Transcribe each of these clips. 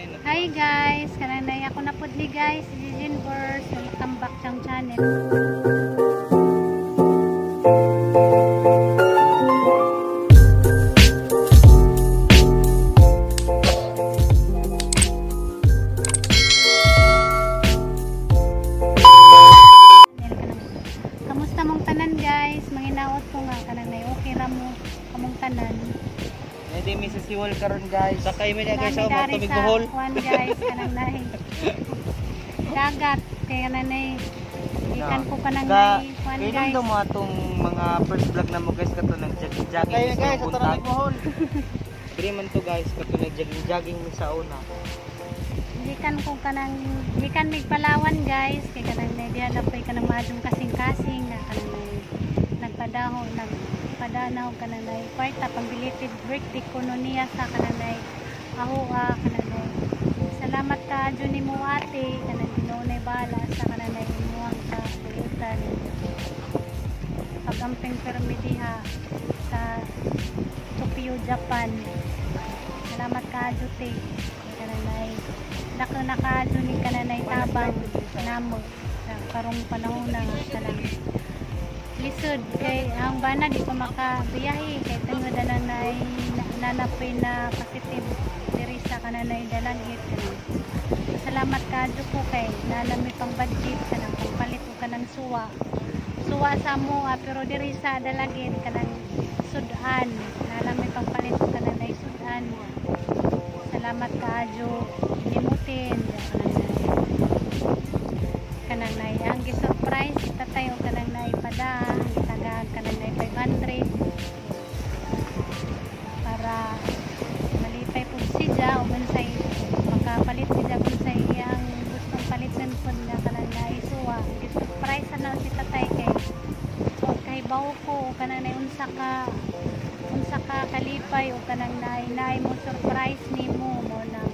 Hi guys, kananay ako na pud ni guys, si Jinverse. Welcome back sa channel. Kamusta mong tanan guys? Manginaot ko nga kananay okay ra mo kamong tanan. Hindi mi sa Siwol karon guys. Sakay mi na guys sa matubig buhol. Kuan guys kanang dagat kay kananay ikan ko kanang kuan guys. Kay mo atong mga first vlog na mo guys kato nag jogging jogging guys ato na buhol. Diri man to guys kato nag jogging jogging mi sa una. Gikan ko kanang gikan mig Palawan guys kay kanang diha na poy kanang maadong kasing-kasing na kanang nagpadaho nagpadanaw kanang kwarta pang belated birthday ko no niya sa kanang ahoa kanang salamat ka adyo nimo ate kanang Ginoo nay bahala sa kanang imuhang kabuutan pagamping permi diha sa Tokyo, Japan. Salamat ka adyo te kanang dako na kaadyo ni kananay tabang namo sa karong panahon na kanang lisod kay ang bana di pa makabiyahe kay tungod na nay nanapoy na positive diri sa kananay Dalangit. Salamat kaadyo ko kay nanami pang budget kanang pagpalit og kanang suwa suwa sa mo pero diri sa Dalangit kanang sudan nanami pangpalit og kananay sudan. Salamat kaadyo limutin kanang nay ang gi-surprise si tatay o kanang nay pada gitagag kanang nay 500 para malipay pud siya o unsay makapalit siya unsay iyang gustong palitan pud nga kanang nay suwa. Gi-surprise na si tatay kay kay bawo ko o kanang nay unsa ka kalipay o kanang nay nay mo surprise nimo mo nang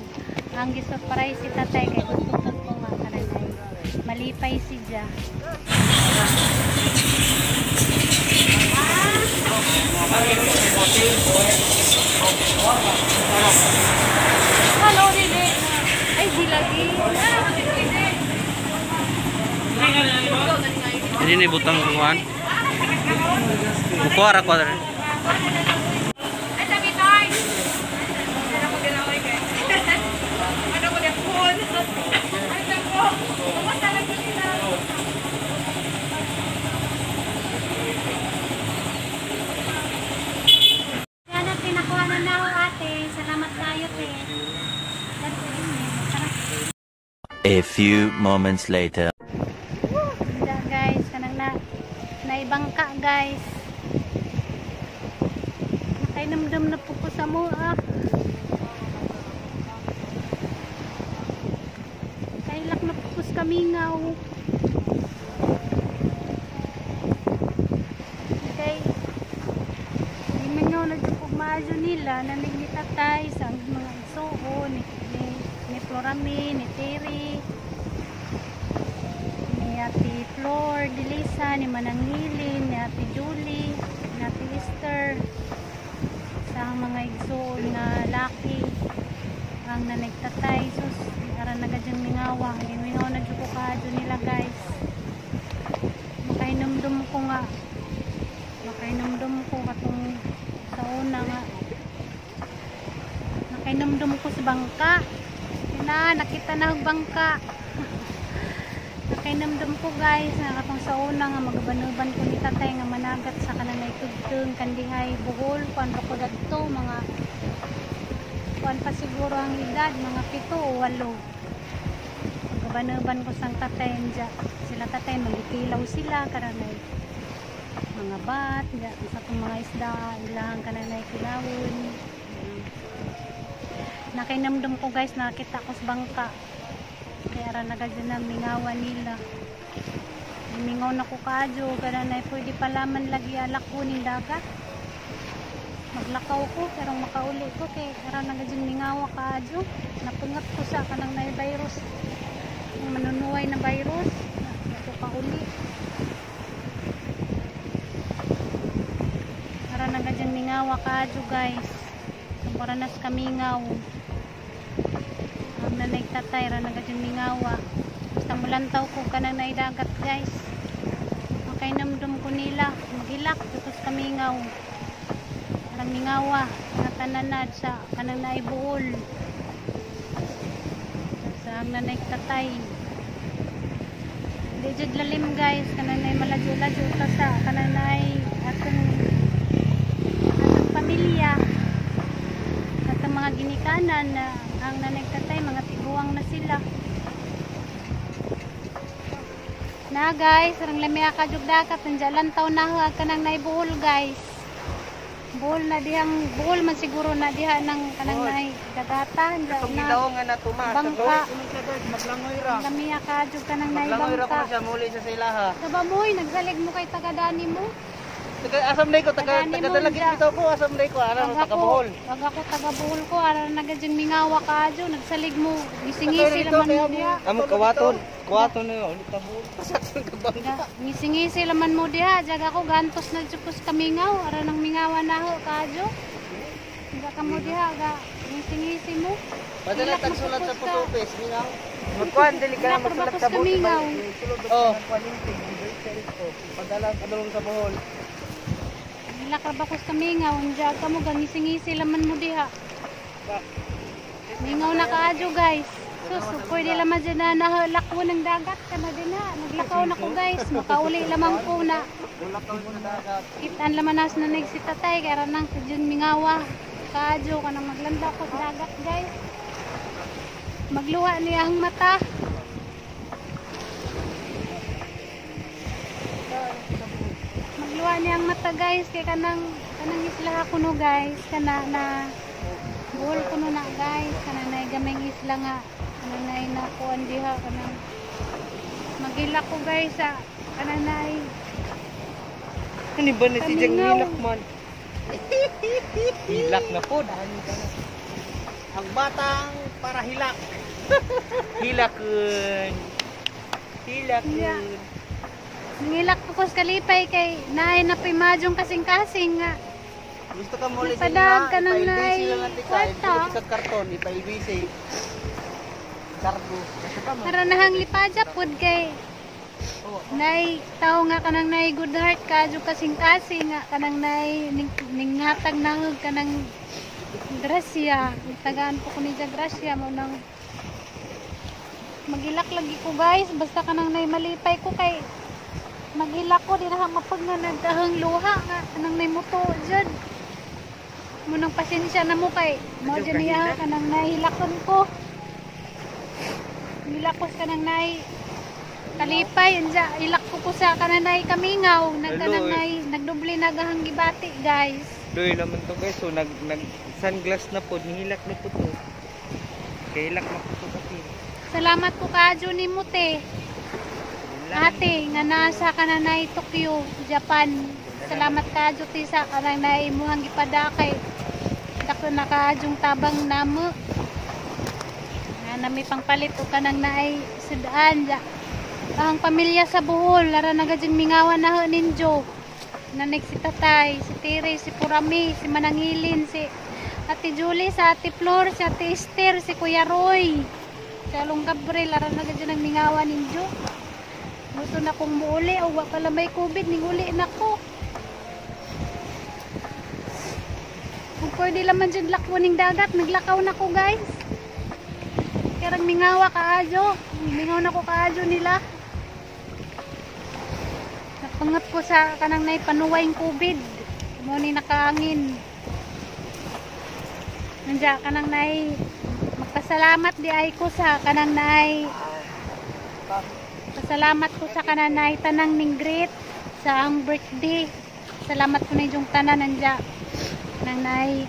ang gi-surprise si tatay kay gusto ko nga kanang nay malipay siya. Hello, dili. Ay, di lagi. Ini ni butang kuan. Bukuara ko dere. A few moments later. Woo, guys, kanang na naibangka guys. Nakainamdam na po ko sa mua. Kailak na po ko sa kamingaw. Okay. Limingaw na dyan po maadyo nila nanig ni tatay sa mga igsuon ni Florami, ni Terry, ni Ate Flor, Delisa, ni Manangilin, ni Ate Julie, ni Ate Esther, sa mga igsoon nga laki ang nanigtatay. Sus, aran na gadyang mingawa. Mingaw na dyan ko kaadyo nila guys. Makainumdum ko nga. Makainumdum ko katong sa una nga. Nakainumdum ko sa bangka. Na nakita na og bangka. Nakainamdam ko guys na katong sa una nga magabanuban ko ni tatay nga managat sa kananay tugtong kandihay buhol kuan ra ko dadto mga kuan pa siguro ang edad mga 7 o 8. Magabanuban ko sang tatay anja sila tatay magikilaw sila kananay mga bat sa tong mga isda ilahang kananay kilawon. Nakainamdam ko guys, nakita ko sa bangka. Kaya ra nagadyo na mingawan nila. Mingaw na ko kaadyo, ganun ay pwede pala man lagi alak ko ning dagat. Maglakaw ko pero makauli ko kay ara nagadyo mingawa kaadyo. Napungat ko sa kanang nay virus. Ang manunuway na virus, ako kauli. Ara nagadyo mingawa kaadyo guys. Para nas kamingaw. tatay ra nagadyong mingawa. Basta mulantaw ko kanang naidagat guys. Makainamdum ko nila. Maghilak tapos kamingaw. Parang mingawa nga tananad sa kanang naibuol. Sa ang nanay tatay. Di jud lalim guys, kanang nay maladyo-ladyo ta sa kanang nay atong atong pamilya. Atong mga ginikanan na ang nanay tatay mga tiguang na sila. Na guys, sarang lamia ka jug dagat nandiyan lantaw na kanang naibuol guys. Buol na dihang buol man siguro na diha ng kanang nay dagatan Katong na gidaw nga natuma sa Bangka. Maglangoy ra. Lamia ka jug kanang nay Maglangoy ra bangka. kuno siya muli sa ilaha. Saba mo, oy, nagsalig mo kay tagadani mo. Taga asam day ko, taga Taga taga dalagit Nimon, bitaw ko, asam day ko, ara Wag taga ako, Bohol. wag ako taga Bohol ko, ara nagadyang mingawa ka adyo, nagsalig mo, ngisingisi Dito, laman kaya mo diha. Amo kawaton, kawaton na yun, ulit Bohol. Pasat ka bangka. Ngisingisi laman mo diha, jag ako gantos na jud ko sa kamingaw, ara nang mingawa na ho ka adyo. Ga ka mo diha, ga ngisingisi mo. Padala Hilak tag sulat sa mo post office, mingaw. Magkuan dili ka Hilak na magsulat ra ba sa ko sa mingaw? Oh. Padala kadulong sa Bohol. Hilak ra ba ko sa kamingaw, unja ka mo ga ngisingisi laman mo diha. Mingaw na kaadyo guys. Sus, pwede laman dyan na nahalakwo ng dagat ka na din ha. Naglakaw na ko guys. Makauli lamang ko na. Lakaw sa dagat. Kitaan laman nas na si tatay. Kaya nang dyan mingawa. Kaadyo ka nang maglanda ko sa dagat guys. Magluha niya ang mata. Magluha niya ang mata guys. Kaya kanang kanang isla ako no guys. Kana na buhol ko no na guys. Kanang na gamay isla nga. Kanang na nakuan diha. Kanang magilak ko guys sa kanang na Ano ba na si Jang Kamingaw. Hilak man? Hilak na po. Ang batang para hilak. Hilakun. Hilakun. Yeah. Nangilak ko sa kalipay kay naay na pimadyong kasing-kasing nga. Gusto ka muli sa Napadag ka ng ipa-LBC nay lang natin ka. kwarta. Sa karton, ipa-LBC. Cargo. Naranahang lipadya pod kay nay tao nga kanang nay good heart kadyo kasing-kasing nga kanang nay ning, ninghatag nahog kanang grasya. Tagaan po ko ni grasya mo nang magilak lagi ko guys basta kanang nay malipay ko kay maghilak ko di na mapag nga nagdahang luha nga kanang nay muto jud mo nang pasensya na mo kay mo Adyo dyan niya kahilak. kanang nahilakon ko hilakos kanang nay kalipay unja ilak ko ko sa kanang nay kamingaw nagkanang Hello, eh. nay nagdoble na gahang gibati guys. Doy naman to guys. So nag nag sunglass na po, nihilak na po to. Kahilak na po to kasi. Salamat po kaadyo ni Mute. Ate, nga nasa kananay Tokyo, Japan. Salamat kaadyo ti sa kananay imuhang gipadakay. Dako na kaadyong tabang namo. Nga nami pangpalit o kanang naay sudaan. Ja. Ang pamilya sa Bohol, lara nagadyong mingawan na ho ninjo. Nanig si Tatay, si Tere, si Purami, si Manangilin, si Ate Julie, si Ate Flor, si Ate Esther, si Kuya Roy. Si Along Gabriel, lara nagadyong nagmingawan ninjo. Gusto na kong muuli o wa pala may COVID, ning uli na ko. Kung pwede laman dyan lakwo ning dagat, naglakaw na ko guys. Karang mingawa kaadyo. Mingaw na ko kaadyo nila. Napangat ko sa kanang nay panuway COVID. Mo ni nakaangin. Nandiya kanang nay magpasalamat di ay ko sa kanang nay pasalamat ko sa kananay tanang ning greet sa ang birthday. Salamat ko na yung tanan nandiya nang nay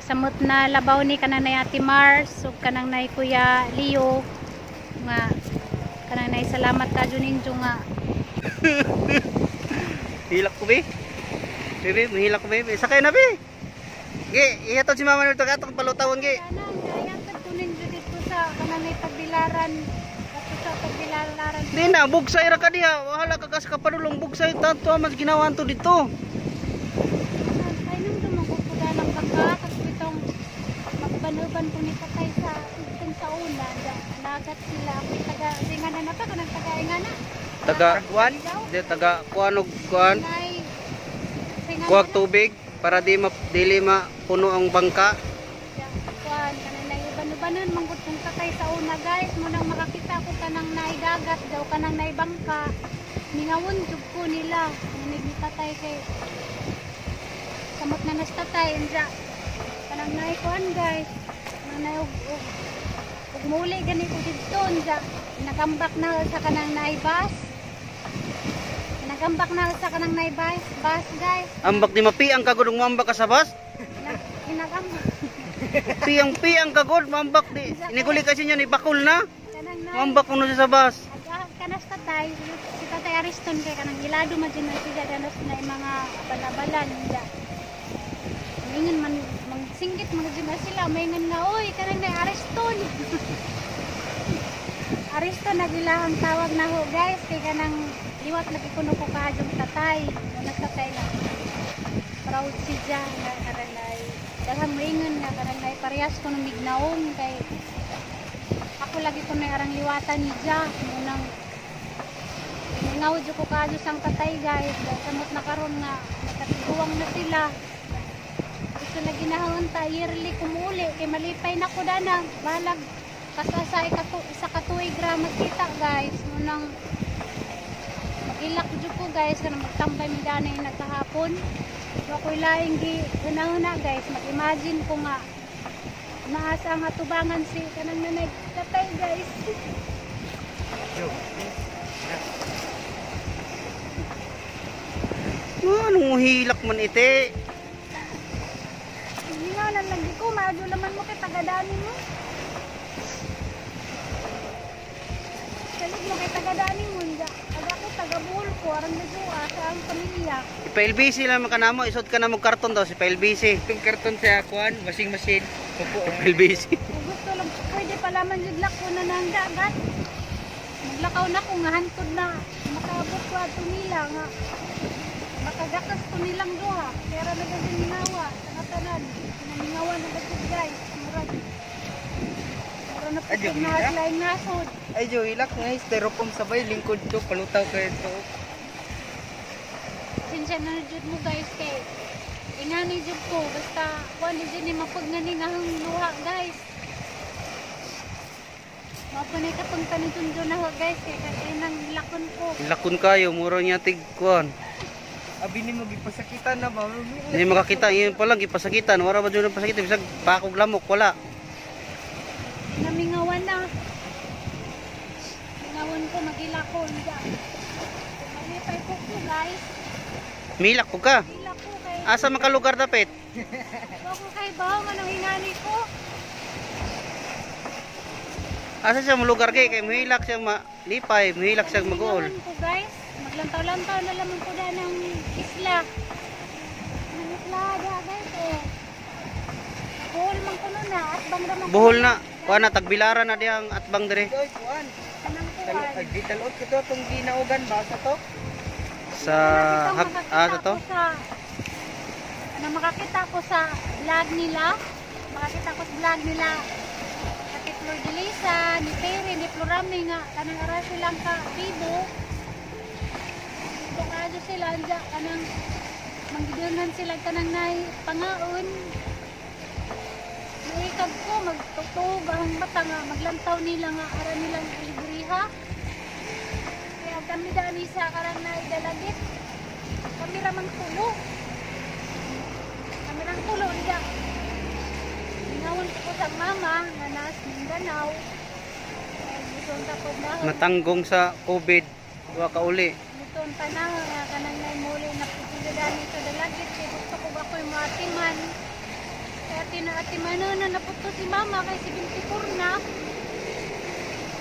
samot na labaw ni kanang nay Ate Mars ug kanang nay Kuya Leo nga kanang nay salamat ka jud ninyo nga. Hilak ko be. Bebe, mahilak ko be. Sakay na be. Ge, ihatod si mama nito katong palutawon ge. Kanang gayatod ko ninyo dito sa kanang nay pagbilaran ato sa pagbilaran. Di na, bugsay ra ka diha. Wahala ka kas kapadulong bugsay tanto mas ginawan to dito. Ay nang dumungkot ko dalang bangka kasi itong magbanuban ko ni tatay sa Dagat sila. May taga singana na pa kanang taga ingana. Taga Tagwan? di taga kuan og kuan. Nay singana. Kuwag tubig para di ma, dili mapuno ang bangka. Kuan kanang nay uban-ubanon manggod kong tatay sa una, guys. Munang makakita ko kanang nay dagat daw kanang nay bangka. Mingawon jud ko nila. Ninig ni tatay kay samot na nas tatay unsa kanang nay kuan, guys. Kanang nay og muli gani ko didto unsa nagambak na sa kanang nay bus. Nagambak na sa kanang nay bus, guys. Ambak di mapiang kagod ug mambak ka sa bus. Hinagambak Piang piang kagod mambak di. Iniguli kasi niya ni bakul na. kanang nay Mambak kuno siya sa bus. Kanas tatay, si Tatay Ariston kay kanang ilado man dyan na siya danas na yung mga abala-abalan niya. Maingon man, magsinggit man dyan na sila, maingon nga, "Oy, kanang na Ariston." Ariston nagilahang tawag na ho, guys, kay kanang liwat lagi kuno ko kaadjong tatay. Wala tatay lang. Proud si siya nga kanang nay daghang maingon nga kanang nay parehas ko nung mignaong kay ako lagi ko na arang liwatan ni Ja. Munang mingaw jud ko kaadyo sang tatay, guys. Dahil samot na karon nga nakatiguang na sila. Gusto na ginahon ta yearly kumuli kay malipay na ko dana. Balag kasa isa ka tuig ra magkita, guys. Munang magilak jud ko, guys, kanang magtambay mi dana yung nagkahapon. So ako'y laing gi hunahuna, guys, mag-imagine ko nga naa sa ang atubangan si kanang nanay tatay, guys. Yo. Anong hilak man ite? Hindi nga lang lagi ko, maadyo laman mo kay tagadani mo. Salig mo kay tagadani mo, hindi. Taga ko, taga Bohol ko, arang nasua sa ang pamilya. Ipa-LBC lang man kanamo, isod ka na mo karton daw si pa-LBC. Itong karton sa kuan, washing machine. Pupo. LBC. Kung gusto lang, pwede pala man jud lako na ng dagat. Maglakaw na ko nga hantod na makaabot ko ato nila nga makagakas ko nilang duha. Pero nagamingawa, tanan, namingawa na gud, guys. Murag murag na Adyo, pud na Mila? laing nasod. Ay, jo, hilak nga styrofoam sabay lingkod to palutaw kay to. Pasensya na jud mo, guys, kay ingani jud ko basta kuan ni jud ni mapagngani nga ang luha, guys. Mao pa na kapag panitundo na ho, guys, kay kay nang lakon ko. Lakon kayo, muro niya tig kuan. Abi ni mo gipasakitan na ba? Hindi makakita, yun pa lang gipasakitan, wala ba dyan ang pasakitan, bisag pakog lamok wala. Namingawan na. Mingawan ko magilakon da. Malipay ko, guys. Milak ko ka. Hilak ko kay Asa man ka lugar dapit? wa ko kay bawo nga nang hingani ko. Asa siya mo lugar kay kay muhilak siya malipay, muhilak siya maguol. Mingawan ko, guys. Maglantaw-lantaw na lamang ko da ng isla. Ng isla da, guys, eh. Buhol man kuno na at bang ramang Buhol na, kuan na tagbilaran na diyang atbang dire Oy, kuan. Kanang Talo, kuwan. ay, di talot ko to tong ginaugan ba sa to? Sa hag ah sa to. Ko sa na makakita ko sa vlog nila. Makakita ko sa vlog nila. Ate Flor de Lisa, ni Perry, ni Florami nga kanang ara silang ka bibo. Bukado sila anja kanang manggidungan sila kanang nay pangaon. Naikag ko magtutug ang mata nga maglantaw nila nga ara nilang libriha. Kaya kami dani sa karang naidalagit. Kami ramang tulo. Kami rang tulo niya. Ingawon ko sa mama nga nas Mindanao. Kaya gusto ta po na. Natanggong sa COVID, wa ka uli. Gusto ta na nga kanang naimuli na pud dani sa dalagit kay gusto ko ba ko'y maatiman. Kaya tinaatiman na naputo si mama kay 74 na.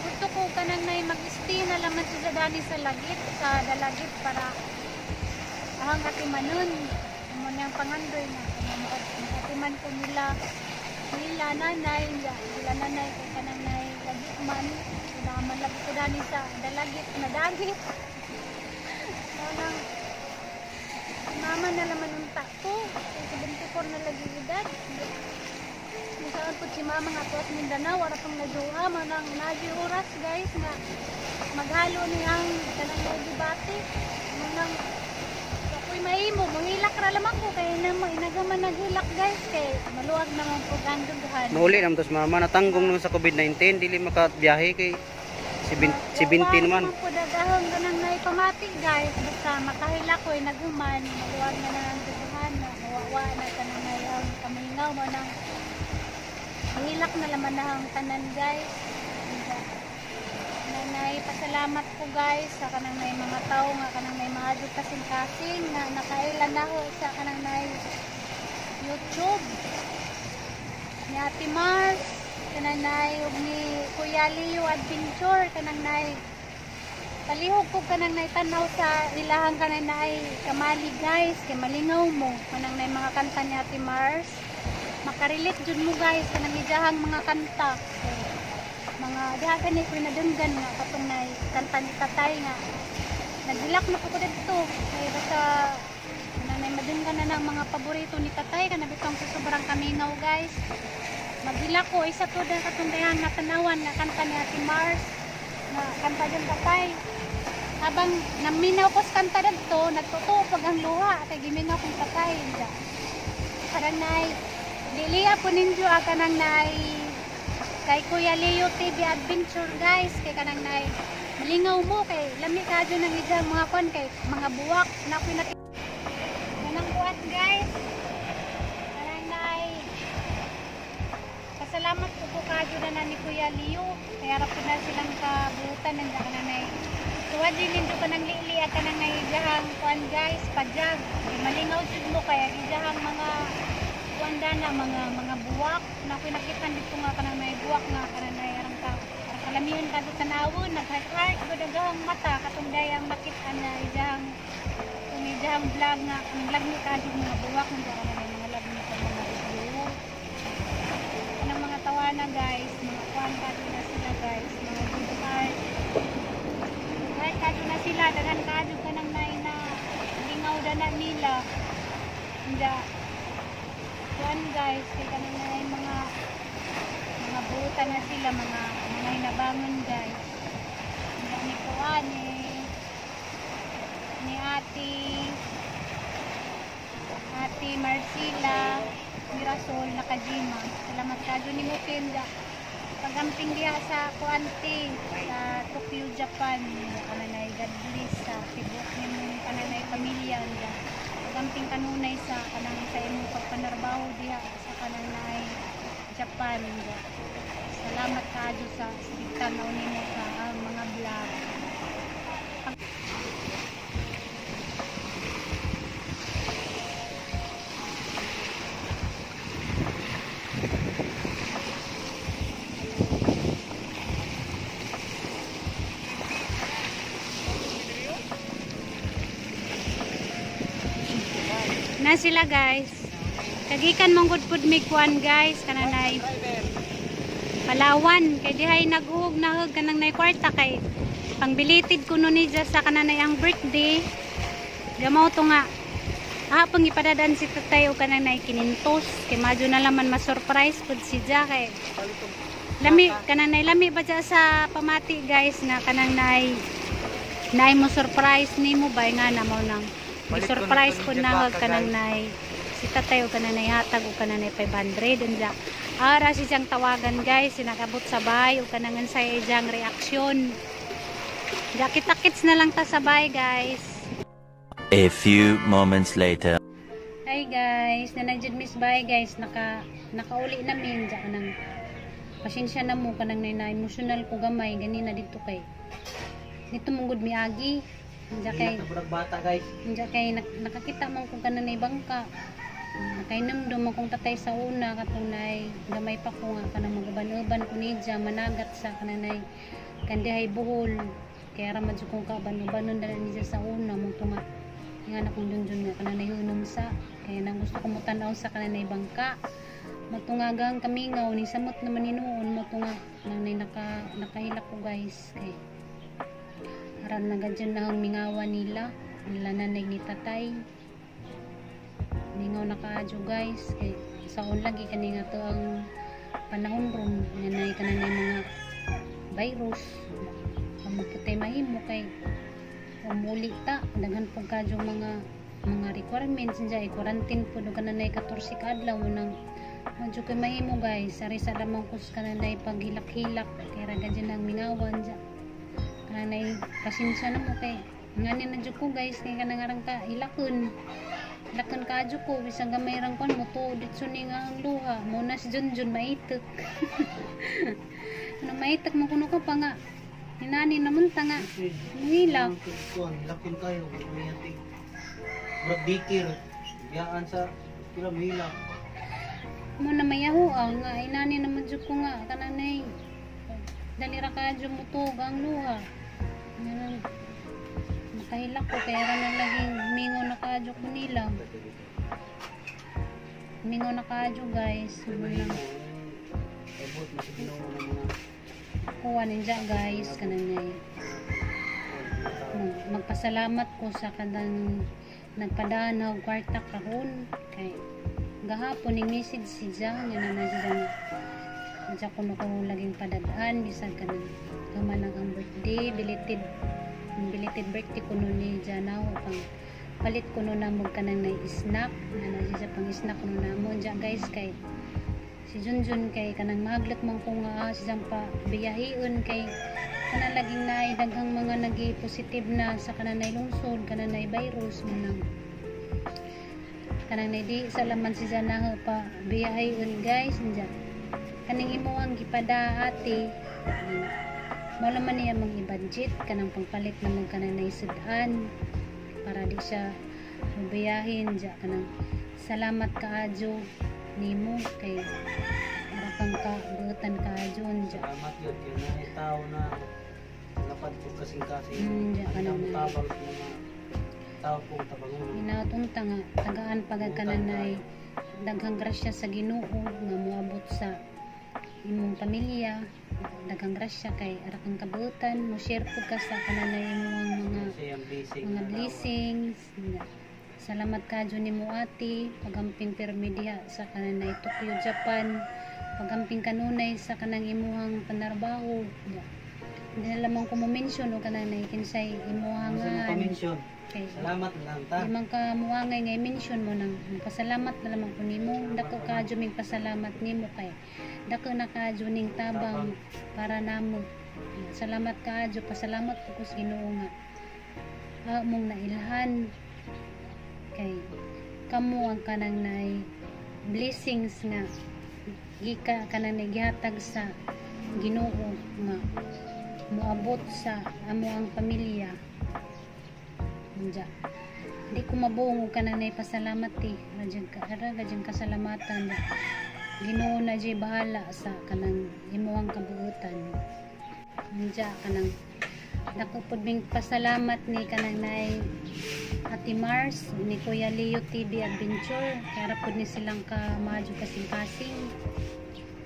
Gusto ko kanang nay mag-stay na laman siya dani sa lagit, sa dalagit para ahang atimanon. Mo niyang pangandoy na atiman ko nila nila nanay, nila nanay kay kanang nay lagit man. Wala man lagi ko dani sa dalagit na dagit. Kanang mama na laman unta ko. Kay 74 na lagi edad. Nasaan po si mama nga tuwas Mindanao, wala pang najuha, manang nagi oras guys nga maghalo ni ang kanang may debate. Manang ako'y mahimo, manghilak ra lamang ko kay na inagaman naghilak guys kay maluwag naman po ang dughan. Mauli naman to sa mama natanggong naman sa COVID-19 dili makabiyahe kay 70 naman. Wa po dagahong ganang naipamati guys, basta makahilak ko'y naghuman, maluwag na na ang dughan, na mawawa na kanang nay ang kamingaw mo nang hilak na laman na ang tanan guys. Nanay, pasalamat ko guys sa kanang may mga tao nga kanang may mga kasing-kasing na nakailan na ho sa kanang may YouTube ni Ate Mars, kanang nay ug ni Kuya Leo Adventure, kanang nay palihog ko kanang nay tanaw sa ilahang kanang nay kamali guys kay malingaw mo kanang nay mga kanta ni Ate Mars, makarelate jud mo guys kanang idahang mga kanta. So, mga diha gani ko nadunggan nga katong nay kanta ni tatay nga naghilak na ko didto kay basta kanang nay madunggan na ng mga paborito ni tatay kana bitong sa sobrang kamingaw guys. Maghilak ko isa to da katong diha nga tanawan nga kanta ni Ate Mars nga kanta jud tatay. Habang naminaw ko sa kanta didto nagtotoo pag ang luha kay gimingaw kong tatay. Parang nay diliya po ninyo ang kanang nay kay Kuya Leo TV Adventure guys kay kanang nay malingaw mo kay lami ka dyan ng idang mga kwan kay mga buwak na ako'y kanang kuwan guys. Kanang nay pasalamat po kadyo na ni Kuya Leo kaya ra po na silang kabutan ng kanang nay tuwad din ninyo kanang lili at kanang nay idahang kuwan guys pajag malingaw jud mo kay idahang mga kuan na mga buwak na ako'y nakita dito nga kanang may buwak nga kanang may arang ka kalamihan ka sa tanawon nag-heart gud ang mata katong dayang makita na idahang kung idahang vlog nga ang vlog ni kadyo mga buwak nga kanang may mga vlog ni mga video kanang mga tawana guys, mga kuan kadyo na sila guys, mga good heart kadyo na sila, daghan kadyo kanang nay na lingaw dana nila. Hindi kuan guys, kay kanang nay mga buta na sila, mga hinabangon guys. Hindi ni kuan ni Ate Marcela Mirasol Nakajima. Salamat kadyo ni mo Kenda. Pagamping diha sa kuante sa Tokyo, Japan. Kananay God bless sa tibok nimong kananay pamilya niya. Pagamping kanunay sa kanang sa imong pagpanarbaho diha sa kananay Japan. Salamat kadyo sa pagtanaw nimo sa mga vlog. Na sila guys. Kagikan mong good pud mig kuan guys kananay Palawan kay dihay naghuog nahog kanang nay kwarta kay pangbilitid kuno ni sa kananay ang birthday. Gamaw to nga pang ipadadan si tatay o kanang nay kinintos kay madyo na laman ma-surprise pud si Ja kay lami kanang nay lami ba dya sa pamati guys nga kanang nay nay mo surprise nimo bay nga na mo nang i-surprise po na kanang nay si tatay o kanang nay hatag o kanang nay 500 unja ara si siyang tawagan guys sinakabot sa bahay o kanang unsay iyang reaksyon. Ja kita-kits na lang ta sa bahay guys. A few moments later. Hi guys, nanay miss bahay guys, nakauli namin ja kanang pasensya na mo kanang nay na emotional ko gamay ganina dito kay dito mong gud miagi. Diya kay bata guys. Diya kay nakakita man kung kananay bangka. Nakainamdum man kung tatay sa una katunay gamay pa ko nga kanang maguban-uban ko nidya managat sa kananay kandihay buhol. Kaya ra man jud kong kauban-ubanon dala niya sa una mong tunga. Nga na kong junjun nga kananay hunom sa kaya nang gusto ko mo-tan-aw sa kananay bangka. Matungagang kamingaw ni samot naman hinuon mo tunga nanay nakahilak ko guys kay aran na gadyan na ang mingawa nila nanay ni tatay. Mingaw na kaadyo guys kay Saon lagi kani nga to ang panahon ron nga nay kanang nay mga virus. Amo putay mahimo kay umuli ta daghan pud kadyo mga requirements diya, i-quarantine pud og kananay 14 ka adlaw mo nang medyo kay mahimo, guys. Sari sa lamang kus kananay paghilak-hilak kay ra gadyan ang mingawan diya. Kananay pasensya na mo kay ngani na jud ko, guys, kay kanang arang ka hilakon hilakon kaadyo ko bisan gamay rang kon mo to ditso ni nga ang luha mo na si Junjun maitek ano maitek mo kuno ka pa nga hinani naman ta nga muhilak. Kuan, lakon kayo may murag dikir. Biyaan sa pila mahila. Mo na mayaho ang nga inani naman jud ko nga kananay dali ra kaadyo mo to ang luha. Ngayon, makahilak ko kaya ra nang laging mingo na kaadyo ko nila, mingo na kaadyo, guys. Mo nang Abot na sa Ginoo ng mga kuha ninja, guys, kananay magpasalamat ko sa kanang nagpadaan og kwarta karon kay gahapon ning message si Ja nga na si Ja nga kuno ko laging padadaan bisan kanang human ang birthday, belated belated birthday kuno ni Ja na pang palit kuno na mo kanang na snack na na siya pang snack kuno na mo ja, guys, kay si Junjun kay kanang mahaglot man ko nga siyang pa biyahion kay kanang laging naay daghang mga nagi positive na sa kanang nay lungsod kanang nay virus mo nang kanang nay di sa laman si Jana pa biyahion, guys. Anja kaning imo ang gipada, ate, mo naman niya mang i-budget kanang pangpalit naman kanang nay sudan para di siya mabiyahin ja. Kanang salamat kaadyo nimo kay ara kang ka buutan kaadyo ja. Salamat yun kay na tao na lapad ko kasing-kasing. Ja, Ang ano na. tabang sa mga tao kong tabangon. Hinaot unta nga tagaan pagad kananay daghang grasya sa Ginoo nga moabot sa imong pamilya. Daghang grasya kay ara kang kabuutan mo share pud ka sa kananay imong mga Kasi ang blessing. mga blessings. Salamat kadyo nimo, ate, pagamping pirmi diha sa kananay Tokyo, Japan, pagamping kanunay sa kanang imuhang panarbaho. Hindi na lamang ko mo mention o kananay kinsay imuhang Kasi mo pa-mention. kay Salamat na lang ta. di man ka muangay nga i-mention mo nang pasalamat na lamang ko nimo. Dako kadyo ming pasalamat nimo kay dako na kadyo ning tabang para namo. Salamat kaadyo, pasalamat po ko sa Ginoo nga mong nailhan kay kamo ang kanang nay blessings nga gika kanang nagihatag sa Ginoo nga moabot sa amo ang pamilya. Unja di ko mabuong og kanang nay pasalamat eh. Radyang ka ara gadyang kasalamatan. Ginoo na jay bahala sa kanang imuhang kabuutan. Unja kanang dako pud ming pasalamat ni kanang nay Ate Mars ni Kuya Leo TV Adventure kay ra pud ni silang ka maadyo kasing-kasing.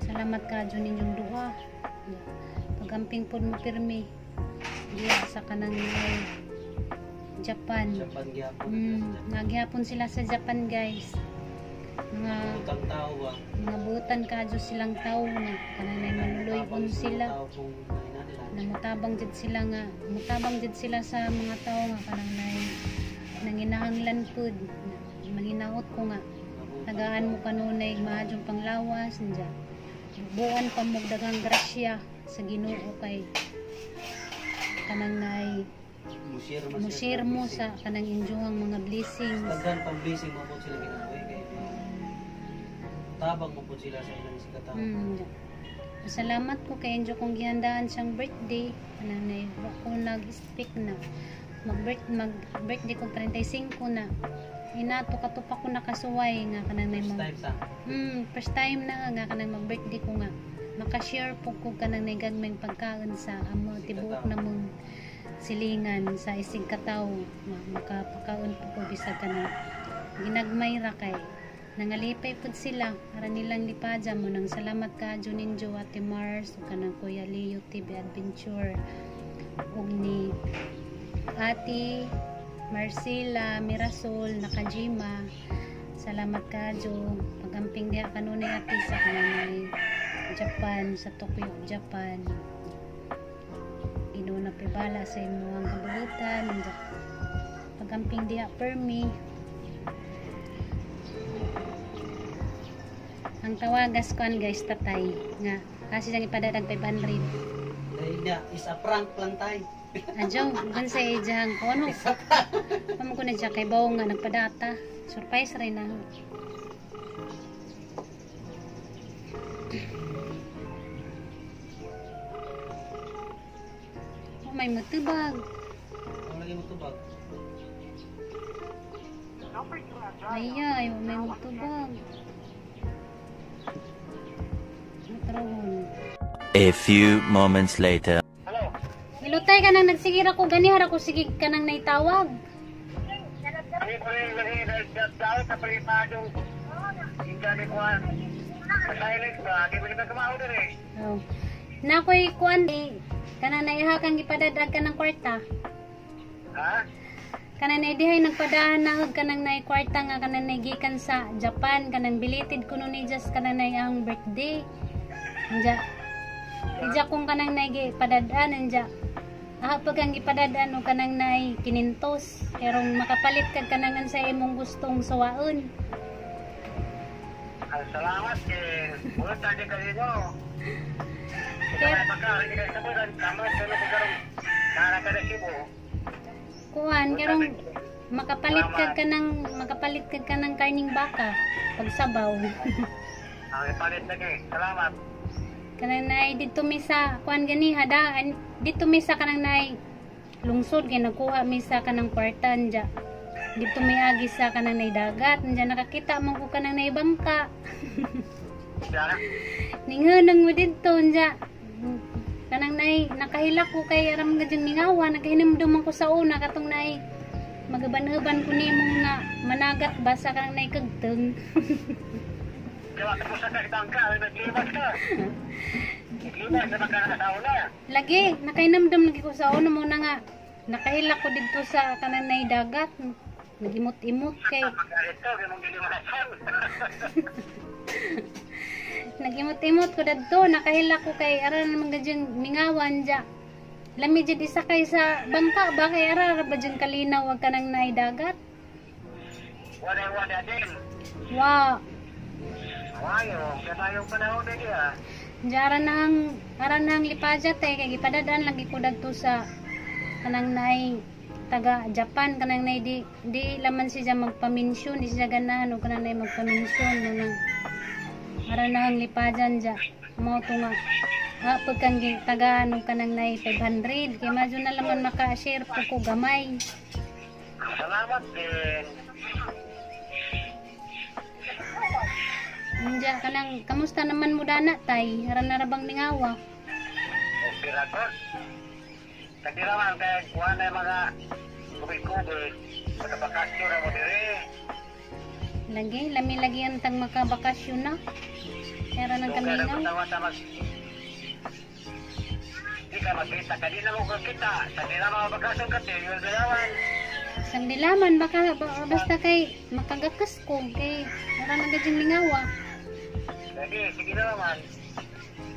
Salamat kaadyo ninyong duha. Pagamping pud mo pirmi diya sa kanang nay Japan. Japan gyapon. Nagyapon sila sa Japan, guys. Mga Utang tao ba? mga butan kadyo silang tao nga kanang nay maluloy-on sila. Tao kung nila. Na mutabang jud sila nga mutabang jud sila sa mga tao nga kanang nay nanginahanglan pud. Manghinaot ko nga tagaan mo kanunay maadyong panglawas nja. Buwan pa mo daghang grasya sa Ginoo kay kanang nay Mo-share man mo share mo sa kanang inyohang mga blessings. Daghan pang blessing mo po sila ginawa kay tabang mo po sila sa ilang sikatao. Salamat ko kay inyo kong gihandaan siyang birthday. Kanang nay wa ko nag-speak na mag birthday ko 35 na inato kato pa ko nakasuway nga kanang nay First mag time ta. First time na nga kanang mag birthday ko nga maka-share po ko kanang nay gagmayng pagkaon sa amo tibuok namong silingan sa isig katawo nga makapakaon po ko bisag kanang ginagmay ra kay nangalipay pud sila para nilang lipadya mo nang salamat kaadyo ninyo, Ate Mars ug kanang Kuya Leo TV Adventure ug ni Ate Marcela Mirasol Nakajima. Salamat kaadyo pagamping diha kanunay ate sa kananay Japan, sa Tokyo, Japan. Ginoo na pibala sa imong kabuhitan. Pagamping diha permi. Ang tawagas kuan guys tatay nga kasi siyang ipadadag 500. Dahil niya, is a prank lang tayo. Adyo, gan sa ijang ko ano. Pamo ko na siya kay bawo nga nagpadata. Surprise rin na. Oh, may matubag. Ang lagi mo tubag. Ay, ay, may matubag. Matrohon. A few moments later. Ilutay ka nang nagsigir ako, ganihar ako sige ka nang naitawag. Oh. Na ko'y kuan eh. Kana na iha kang gipadadag ka ng kwarta. Ha? Kana na dihay nagpadaan na hug kanang nay kwarta nga kanang nay gikan sa Japan kanang belated kuno ni just kanang nay ang birthday. Anja. Ija kung kanang nay gipadadaan anja. Aha pag ang gipadadaan og kanang nay kinintos kerong makapalit kag kanang sa imong gustong suwaon. Salamat eh. Wala tayo kanino. Kaya kuan kerong makapalit kag kanang karning baka pagsabaw. Ang ipalit lagi. Salamat. Kanang nay didto mi sa kuan gani hadaan didto mi sa kanang nay lungsod kay nagkuha mi sa kanang kwarta anja. Didto mi agi sa kanang nay dagat anja nakakita man ko kanang nay bangka. Ninghunong mo didto anja. Kanang nay nakahilak ko kay aram nga dyan mingawa nakahinumdum man ko sa una katong nay magaban-uban ko nimo nga managat basa kanang nay kagteng. Lagi nakahinumdum lagi ko sa una mo na nga nakahilak ko didto sa kanang nay dagat nagimot-imot kay nagimot-imot ko dadto nakahilak ko kay ara naman gadyang mingawan ja lami jud isakay sa bangka ba kay ara ra ba jud kalinaw wag kanang naay dagat. Wala din. Wa Wayo, kaya panahon din ah. Diya ara nang lipadya te kay gipadadaan lagi ko dadto sa kanang naay taga Japan kanang naay di laman siya magpaminsyon di siya ganahan og kanang naay magpaminsyon no nang ara nang lipadyan ja mao to nga pagkang tagaan og kanang naay 500 kay madyo na laman maka-share po ko gamay. Salamat din. Unja kanang kamusta naman mo dana tay? Ara na ra bang mingawa? Okay ra ko. Kadira man kay kuan na mga kubig-kubig. Makabakasyon ra mo diri. Lagi lami lagi ang tang makabakasyon na. Ara nang kamingaw. Di ka magkita kadina mo kita. Sa dila mga bakasyon ka te, yung dalawan. Sang dilaman baka basta kay makagakas ko kay ara na gadyang mingawa. Lagi, sige na naman.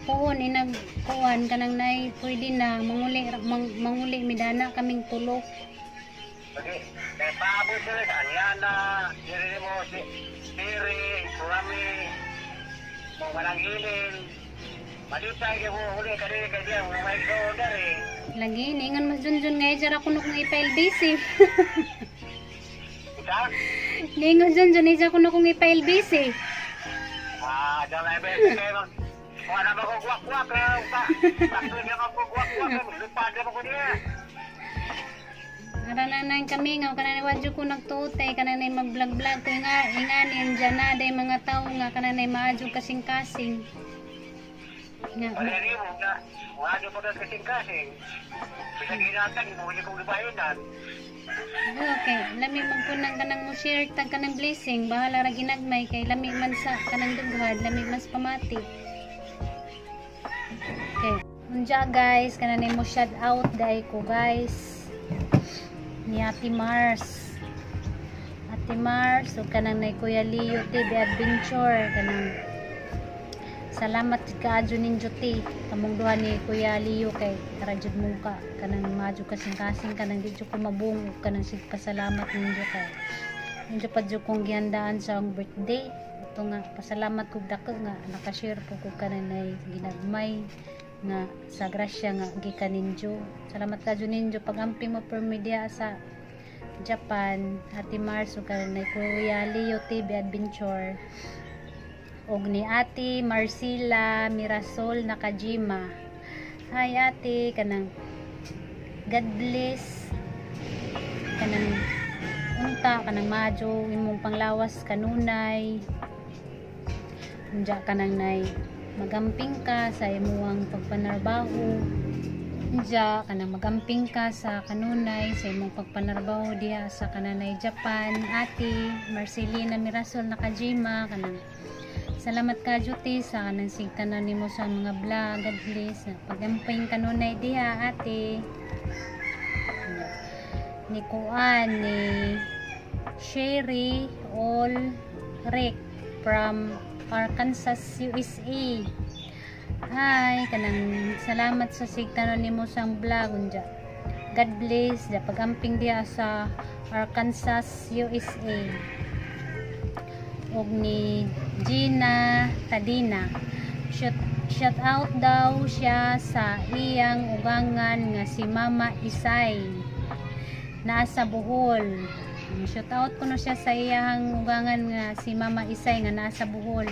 Puhon inag kuan kanang nay pwede na manguli midana kaming tulo. Lagi, kay paabot sila sa Anyana, diri mo si Siri, Kurami, mo Malangilin. Malitay kay mo huli kadiri kay diya mo may diri. Lagi ningon mas junjun ngay jar ako nung ipa-LBC. Ika? Ningon junjun ija ko nung ipa-LBC. Ah, dala ba kay mag wala ba ko guwak-guwak pa. Takto niya ko guwak-guwak, lupad na ko niya. Ara na nang kami nga kanang wadyo ko nagtuotay kanang nay mag-vlog-vlog ko nga ingani andyan na day mga tawo nga kanang nay maadyo kasing-kasing. Nga Wala mo nga wadyo pa kasing-kasing. Bisag hinatag mo ni kong gibahinan. Okay, lami man po nang kanang mo share tag kanang blessing, bahala ra ginagmay kay lami man sa kanang dughad, lami mas pamati. Okay. Unja guys, kanang mo shout out dai ko guys. Ni Ate Mars. Ate Mars ug kanang nay Kuya Leo TV Adventure, kanang salamat kaadyo ninyo te, kamong duha ni Kuya Leo kay tara jud mong ka kanang madyo kasing-kasing, kanang di jud ko mabungog kanang pasalamat ninyo kay ninyo pa jud kong gihandaan sa akong birthday. Ito nga pasalamat kog dako nga naka-share po ko kanang nay ginagmay nga sa grasya nga gikan ninyo. Salamat kadyo ninyo, pag-amping mo per media sa Japan, Ate Mars ug kanang Kuya Leo TV Adventure og ni Ate Marcela Mirasol Nakajima. Hi ate, kanang God bless, kanang unta kanang madyo imong panglawas kanunay. Unja kanang nay magamping ka sa imuang pagpanarbaho. Unja kanang magamping ka sa kanunay sa imong pagpanarbaho diha sa kananay Japan. Ate Marcelina Mirasol Nakajima, kanang salamat ka te sa kanang sigtanaw nimo sa mga vlog. God bless, pagamping kanunay diha, ate. Ni kuan ni Sherry All Rick from Arkansas, USA. Hi, kanang salamat sa sigtanaw nimo sa vlog. Unja God bless ja, pagamping diha sa Arkansas, USA. Og ni Gina Tadina, shout out daw siya sa iyang ugangan nga si Mama Isay, nasa Bohol. Shout out ko no siya sa iyang ugangan nga si Mama Isay nga nasa Bohol.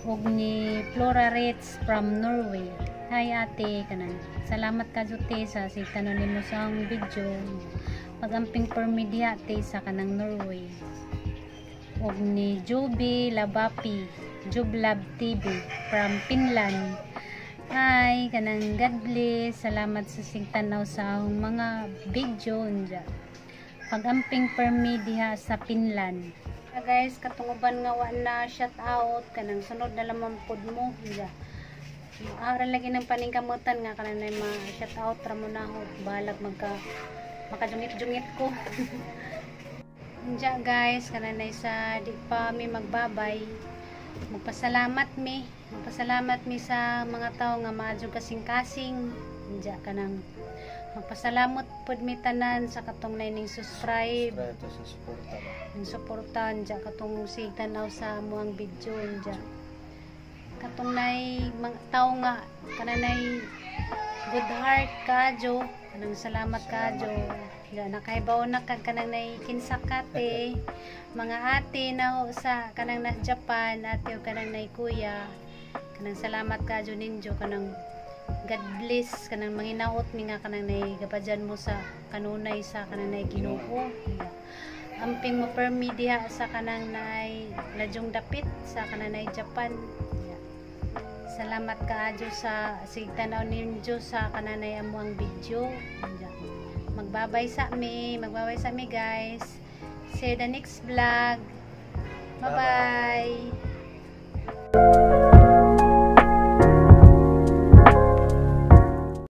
Ug ni Flora Ritz from Norway. Hi ate, kanang salamat ka te sa sigtanaw nimo sa akong video. Pagamping permi diha te sa kanang Norway. Ug ni Juby Labapi, Jublab TV from Finland. Hi, kanang God bless. Salamat sa sigtanaw sa akong mga video. Unja pagamping permi diha sa Finland. Ah, guys, katunguban nga wa na shout out, kanang sunod na lamang pod mo. Unja ara lagi ng paningkamutan nga kanang nay ma shout out ra mo na ho, balag magka makajungit-jungit ko. Unja guys, kananay sa di pa mi magbabay, magpasalamat mi sa mga tao nga maadyo kasing-kasing. Unja kanang magpasalamat pud mi tanan sa katong nay ning subscribe. Subscribe to sa suporta ba. Ning suporta. Unja katong sigtanaw sa amuang video. Unja katong nay mga tao nga kananay good heart kadyo, kanang salamat kadyo. Ya, nakahibaw na kag kanang nay kinsa kate, mga ate na ho sa kanang na Japan, ate o kanang nay kuya, kanang salamat kadyo ninyo, kanang God bless, kanang manginaot mi nga kanang nay gabajan mo sa kanunay sa kanang nay Ginoo. Yeah. Amping mo permi diha sa kanang nay ladyong dapit sa kanang nay Japan. Yeah. Salamat kaadyo sa sigtanaw ninyo sa kananay amo ang video. Yeah. Magbabay sa mi guys. See you the next vlog. Bye bye.